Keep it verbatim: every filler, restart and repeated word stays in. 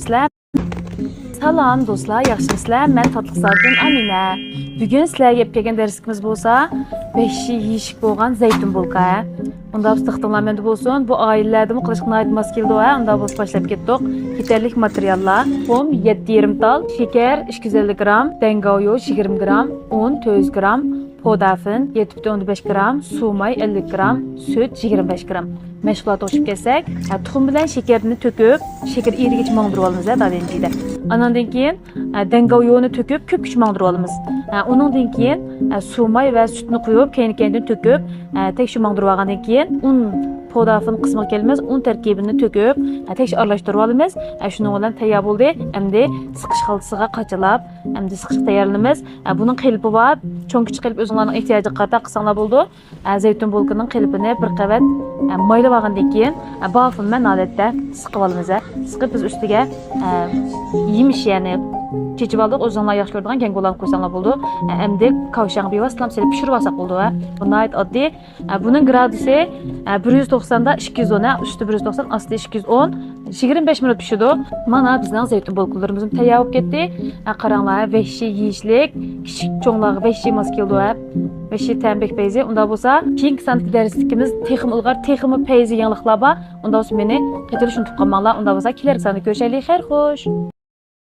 سىلەر. سالام دوستلار، ياخشىمۇسىلەر؟ مەن تاتلىق سالچىن ئامىنە. بۈگۈن سىلەرگە ئېلىپ كەلگەن دەرسلىكىمىز بولسا ۋەھشىي يېيىشلىك بولغان زەيتۇن بولكا. ئۇنداق بولسا دىققىتىڭلار مەندە بولسۇن. بۇ ئائىلىلەردىمۇ قىلىشقا ناھايىتى ماس كېلىدۇ ھە. ئۇنداق بولسا باشلاپ كەتتۇق. يېتەرلىك ماتېرىياللار: تۇخۇم يەتتە يېرىم تال، شېكەر ئىككى يۈز ئەللىك گرام، دەڭگاۋيۇ يىگىرمە گرام، ئۇن تۆت يۈز گرام، پودافىن يەتتە پۈتۈن ئوندىن بەش گرام، سۇماي ئەللىك گرام، سۈت يىگىرمە بەش گرام. مەشغۇلاتقا ئۆتۈپ كەتسەك، ھە، تۇخۇم بىلەن شېكەرنى تۆكۈپ، شېكەر ئېرىگىچە ماڭدۇرۇۋالىمىز ھە، دادىنجىدە. ئاناندىن كېيىن، ھە، دەڭگاۋيۇنى تۆكۈپ، كۆپكۈچە ماڭدۇرۇۋالىمىز. ھە، ئۇنىڭدىن كېيىن، ھە، سۇماي ۋە سۈتنى قۇيۇپ، كەينى-كەينىدىن تۆكۈپ، ھە، تەكشى ماڭدۇرۇۋالغاندىن كېيىن، ئۇن پودافىن قىسمىغا كېلىمىز، ئۇن تەركىبىنى تۆكۈپ، ھە، تەكشى ئارىلاشتۇرۇۋالىمىز. ھە، شۇنىڭ بىلەن تەييار بولدى. ئەمدى سىقىش خالتىسىغا قاچىلاپ، ئەمدى سىقىشقا تەييارلىنىمىز. ھە، بۇنىڭ قېلىپى بار. چوڭ-كىچىك قېلىپ ئۆزۈڭلارنىڭ ئېھتىياجىغا قارىتا قىلساڭلار بولىدۇ. ئە، زەيتۇن بولكىنىڭ قېلىپىنى بىر قەۋەت، ئە، مايلىۋالغاندىن كېيىن، ئە، بافۇمەن ھالەتتە سىقىۋالىمىز. ئە، سىقىپ بىز ئۈستىگە، ئە، يېمىش، يەنى چېچىۋالدۇق. ئۆزۈڭلار ياخشى كۆرىدىغان گەڭگولانى قويساڭلار بولىدۇ. ئە، ئەمدى كاۋشاڭ بىۋاسىتە سېلىپ پىشۇرۇۋالساق بولىدۇ. ھە، بۇ ناھايىتى ئاددىي. ئە، بۇنىڭ گرادۇسى، ئە، بىر يۈز توقساندا ئىككى يۈز ئون، ئە، ئۈستى بىر يۈز توقسان، ئاستى ئىككى يۈز ئون. يىگىرمە بەش مىنۇت پىشىدۇ. مانا بىزنىڭ زەيتۇن بولكىلىرىمىزمۇ تەييار بولۇپ كەتتى. ھە، قاراڭلار، ۋەھشىي يېيىشلىك، كىچىك چوڭلارغا ۋەھشىي ماس كېلىدۇ، ھە. ۋەھشىي تەم بەك پەيزى. ئۇنداق بولسا، كېيىنكى ساندىكى دەرسلىكىمىز تېخىمۇ ئىلغار، تېخىمۇ پەيزى يېڭىلىقلار بار. ئۇنداق بولسا مېنى قېتىرىش ئۇنتۇپ قالماڭلار. ئۇنداق بولسا كېلەركى ساندا كۆرۈشەيلى. خەير خوش.